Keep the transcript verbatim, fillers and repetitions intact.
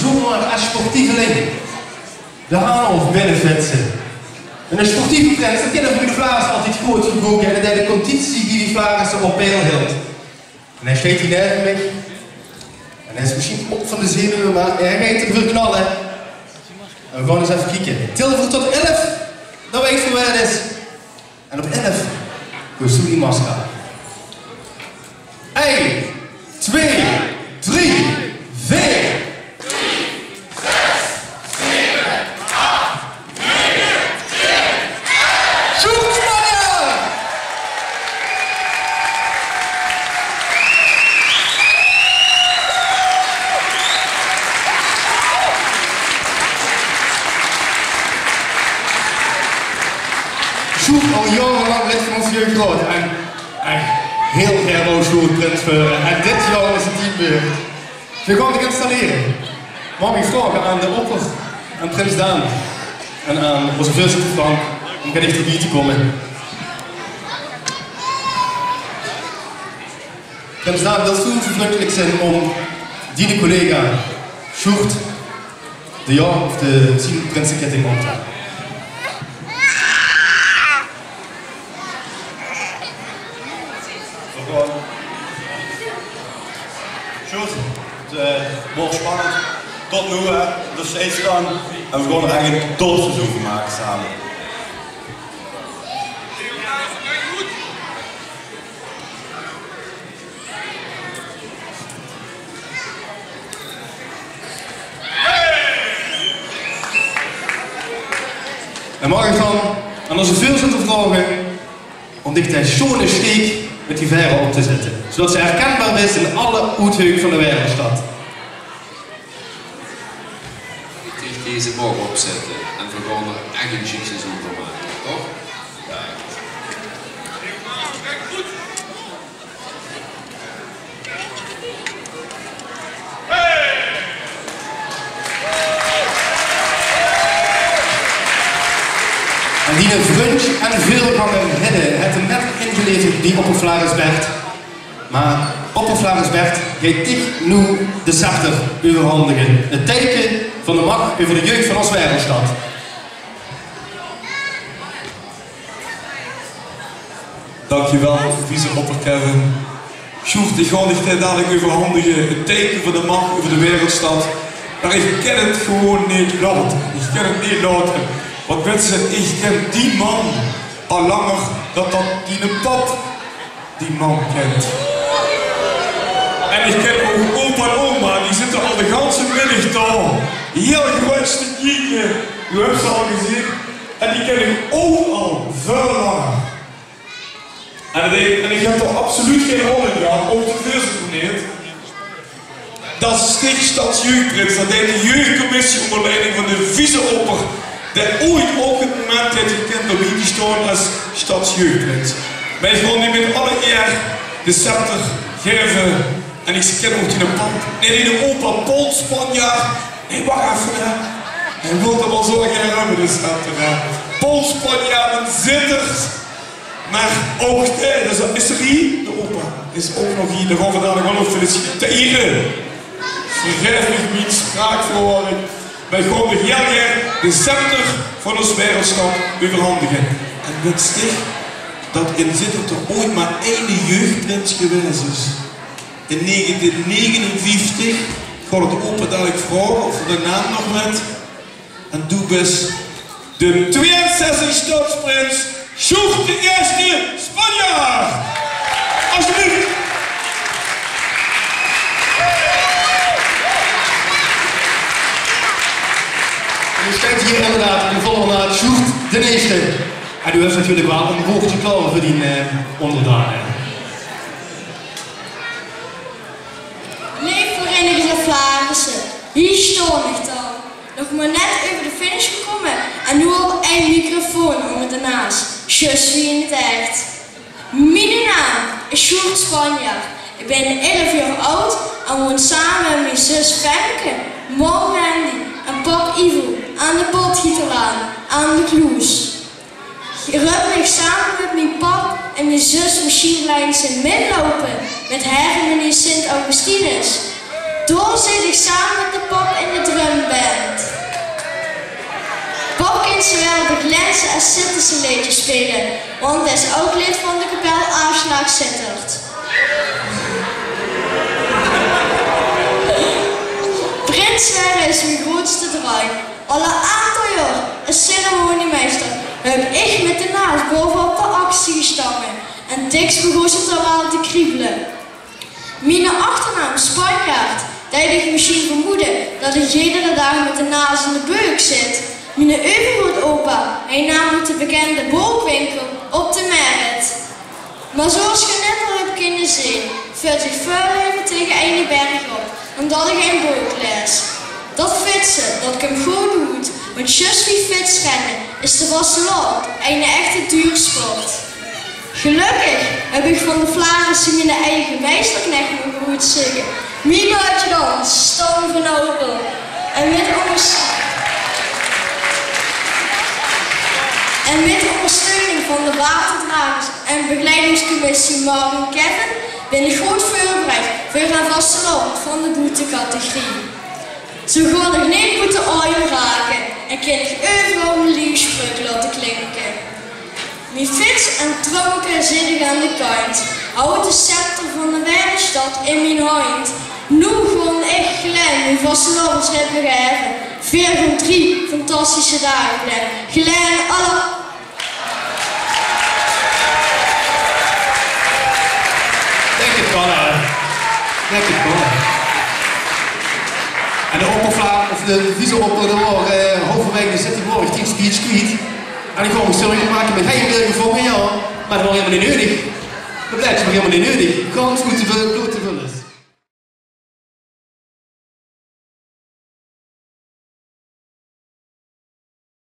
Zomer es sportieveling de Haanhof binnefitse. En 'ne sportieve prins, det kinne v'r bie de Flaarisse altied good gebroeke. En det haet de conditie bie die Flaarisse op peil hilt. En hae steit hie neve mich. En hae is mesjien op van de zenuwe, mer hae geit d'r veur knalle. En v'r gaon ins effe kieke. Tel veur tot elf, dan weit v'r wae 't is. En op elf goeis doe die masker. Ein, twee, drie, veer. Sjoerd Spanjaard! Sjoerd, al jaorelang lid van ós jeugdraod en ech hiel gaer wou Sjoerd prins waere. En dit jaor is 't dien beurt. Veer gaon dich installere. Maag ich vraoge aan de opper, aan prins Daan en aan ózze veurzitter Frank óm gaar dichter bie te kómme. Prins Daan, wils doe zoe vrundelik zeen óm diene collega Sjoerd de, jao, of de, zien prinsekètting óm te haole? Sjoerd, 't, eh, waor spannend. Tot noe, hè. Dus steeds dan. En v'r gaon d'r eigelik 'n topseizoen van make same. En maag ich dan aan ózze veurzitter vraoge óm dich de sjoeane steek mit die vaere op te zitte, zoetot ze herkenbaar is in alle oethuuk van de Waereldsjtad. Ich dink deze maag opzitte en v'r gaon d'r ech ein sjiek seizoen van make, toch? Jao. En diene vrundj en veurganger Hidde haet 'm net ingeleverd bie opper Flaarisse Bert. Mer opper Flaarisse Bert geit dich noe de scepter euverhandige. 't Teike van de mach euver de jeug van ós Waereldsjtad. Dankjewel, vieze opper Kevin. Sjoerd, ich gaon dich dit dalik euverhandige, 't teike van de mach euver de Waereldsjtad. Mer ich kin 't gewoon neet laote. Ich kin 't neet laote. Want wits se, ich kin die man al langer dan dat diene pap die man kint. En ich kin ouch opa en oma, die zitte al de ganse middig dao hiel gruuets te kieke. Doe höbs ze al gezeen. En die kin ich ouch al väöl langer. En ich, en ich höb d'r absoluut gein rol in gehad, ouch de veurzitter neet. Dat Stich stadsjeugdprins, dat deit de jeugdcommissie ónger leiding van de vieze opper, dae ooit ouch 't moment haet gekind óm hie te staon es stadsjeugdprins. Mer ich wil noe mit alle eer de scepter gaeve en ich kin ouch diene pap, nae, nae, de opa Paul Spanjaard. Nae, wach effe, hè. Hae wilt 'm al zo gaer höbbe, de scepter, hè. Paul Spanjaard, ein Zitterd. Mer ouch, eh, dus is 'r hie, de opa is ouch nog hie, dae gaon v'r dalik ouch nog feliciteren. Vergaef mich mien spraakverwarring, mer ich gaon dich hiel gaer de scepter van ós Waereldsjtad euverhandige. En wits dich dat in Zitterd d'r ooit mer eine jeugdprins gewaes is? In negentien negenenvieftig, ich gaon 't de opa dalik vraoge of 'r de naam nog weit. En doe bis de tweeënzestigste stadsprins, Sjoerd de Eerste Spanjaard. Alsjeblieft. En doe steit hie inderdaad in volle ornaat Sjoerd d'n Eerste. En doe höbs natuurlik waal ein wäördje klaor veur dien, eh, óngerdane. Leef vereinigde Flaarisse, hie staon ich dan. Nog mer net euver de finish gekómme en noe al ein microfoon ónger de naas. Zjus wie in 't ech. Miene naam is Sjoerd Spanjaard. Ich bin elf jaor aud en woon same mit mien zus Femke, mam Mandy en pap Ivo aan de Potgieterlaan aan de Kloes. Röp ich same mit mien pap en mien zus mesjien wel ins in mitloupe mit Hermenie Sint Augustinus? Dao zit ich same mit de pap in de drumband. Pap kint zowaal de Glense es Zittesje leedjes speule, want hae is ouch lid van de kapel Aafslaag Zitterd. Prins waere is mien groeatste druim. Al 'n aantal jaor es ceremoniemeister höb ich mit de naas baove op de actie gestange en dèks begós 't al waal te kriebele. Miene achternaam Spanjaard deit uch mesjien vermoede det ich eder daag mit de naas in de beuk zit. Miene euvergrootopa haet namelik de bekende bookwinkel op de Merret. Mer zoeas geer net al höb kinne zeen, veurt mich väöl leve taenge eine berg op, ómdet ich ein book laes. Det fietse, det kump good oet, want zjus wie fietsrenne is de vastelaovend eine echte duursport. Gelökkig höb ich van de Flaarisse miene eige meisterknech moge oetzeuke, miene adjudant Stan van Opel. En mit óngers-, en mit óngersteuning van de waterdragers en begeleidingscommissie Marvin Kevin bin ich good veurbereid veur 't vastelaovend van de boetecategorie. Zoe gaon ich neet boete aojem rake en kin ich euveral mien liefspreuk laote klinke. Mien fiets en tromke zit ich aan de kantj. Haoj de scepter van de Waerestad in mien handj. Noe gaon ich Glenn mien vastelaovesrit begaeve. Veer gaon drie fantastische daag, Glenn. Glenn, alle Lekker ballen, hè. Lekker ballen. En de oppervlaak, of de vieze opper, de waor, eh, halverwege de zitting waor ich tien speech kwiet. En ich wou mich zörg make mit, hey, weer gevónge, jao. Mer det waor hielemaol neet neudig. Det blief hielemaol neet neudig. Gans good te